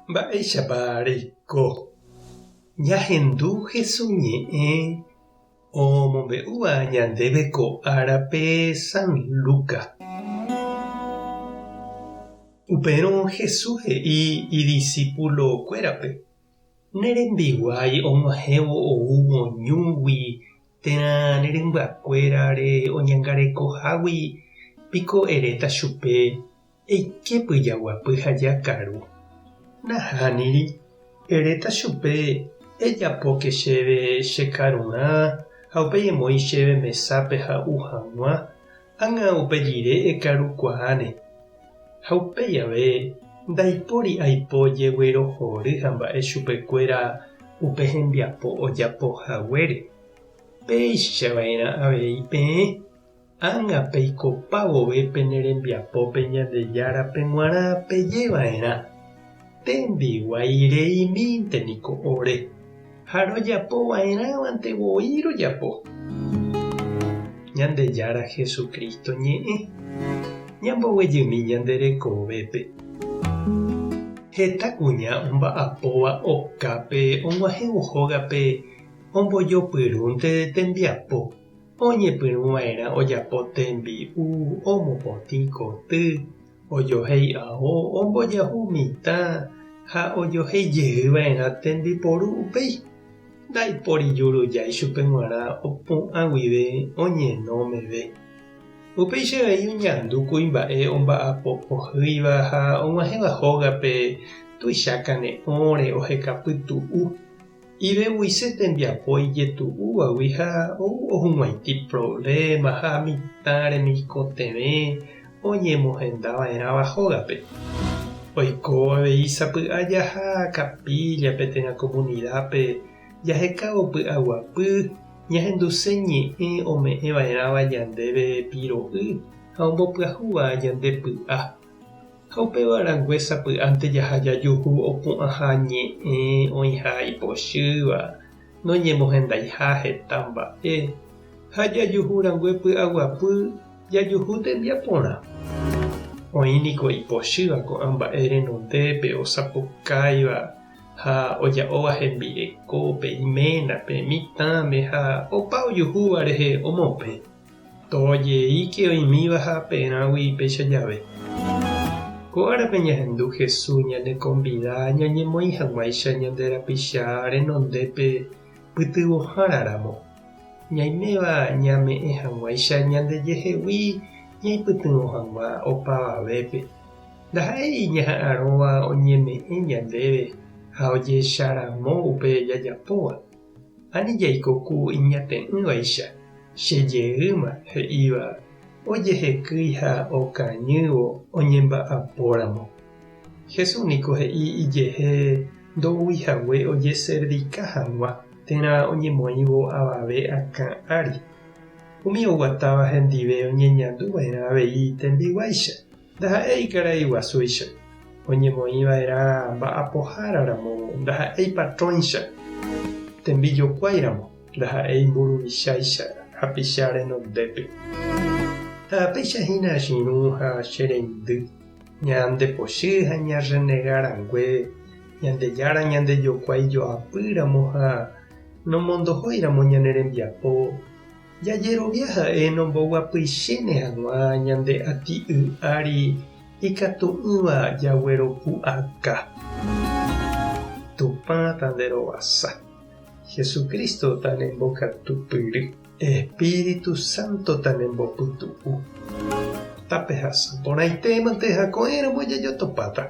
Mba'éichapa reiko? Ñahendu Jesús ñe'ẽ omombe'úva ñandéve ko árape San Lucas. Upérõ Jesús he'i idisípulo-kuérape, Ne rembiguái og̃uahẽvo oúvo ñúgui térã ne rymbakuérare oñangarekohágui piko eréta chupe Eike pyjaguapy ha jakaru. Nahániri, eréta chupe, Ejapóke chéve che karurã ha upéi emoĩ chéve mesápe ha'u hag̃ua, ág̃a upe rire ekarukuaáne. Ha upéi ave, ndaipóri aipo jeguerohory ha mba'e chupekuéra upe hembiapo ojapo haguére. Péicha va'erã avei peẽ. Ág̃a peikopa vove pene rembiapópe Ñandejárape g̃uarã peje va'erã, Tembiguái reimínte niko ore, ha rojapo va'erãvante voi rojapo. Ñandejára Jesucristo ñe'ẽ, ñamboguejymi ñande rekovépe. Heta kuña omba'apóva okápe og̃uahẽvo hógape ombojopyrúnte tembiapo. Oñepyrũva'erã ojapo tembi'u, omopotĩ koty, ojohéi ao, ombojahu mitã ha ojohéi jeyva'erã tembiporu upéi. Ndaipóri jurujái chupe g̃uarã opu'ã guive oñeno meve. Upéicha avei oñandu kuimba'e omba'apo pohýiva ha og̃uahẽva hógape tuicha kane'õre oheka pytu'u. Ivevuise tembiapo ijetu'úvagui ha ou ohug̃uaitĩ provléma ha mitã remikotevẽ oñemohendava'erãva hógape. Oiko avei sapy'a jaha kapíllape térã komunidápe jahekávo py'aguapy, ñahenduse ñe'ẽ ome'ẽva'erãva ñandéve piro'y ha ombopyahúva ñande py'a. Ha upéva rangue sapy'ánte jaha jajuhu opu'ãha ñe'ẽ oĩha ipochýva, noñemohendaiha heta mba'e, ha jajuhu rangue py'aguapy jajuhu tembiaporã. Oĩ niko ipochýva ko'ã mba'e renondépe osapukáiva ha oja'óva hembirekópe, iménape, mitãme ha opa ojuhúva rehe omopẽ. Tojeíke oĩmíva ha aperãgui péicha jave. Ko árape ñahendu Jesús ñanekonvida ñañemoĩ hag̃uáicha ñande rapicha renondépe pytyvõhára ramo, ñaiméva ñame'ẽ hag̃uáicha ñandejehegui ñaipytyvõ hag̃ua opavavépe. Ndaha'éi ñaha'arõva oñeme'ẽ ñandéve ha ojecharamo upe jajapóva. Ani jaiko ku iñate'ỹvaicha, che jeýma, he'íva, ojehekýi ha okañývo oñemba'apóramo. Jesús niko he'i ijehe ndoúi hague ojeservika hag̃ua térã oñemoĩvo avave akã ári. Umi oguatáva hendive oñeñandu va'erã avei tembiguáicha, ndaha'éi karai guasúicha. Oñemoĩ va'erã mba'apohára ramo ndaha'éi patróncha, tembijokuái ramo ndaha'éi mburuvicháicha hapicha renondépe. Ha péicha hína che irũ ha che reindy, ñandepochy ha ñarrenega rangue Ñandejára ñandejokuái joapy ramo ha nomondohói ramo ñane rembiapo, Jajerovia ha'e nomboguapyichéne hag̃ua ñande ati'y ári ikatu'ỹva jagueropu'aka. Tupã tanderovasa. Jesucristo tanembokatupyry. Espíritu Santo tanembopytu'u. Tapehasa porãitémante ha ko'ẽramo jajotopáta.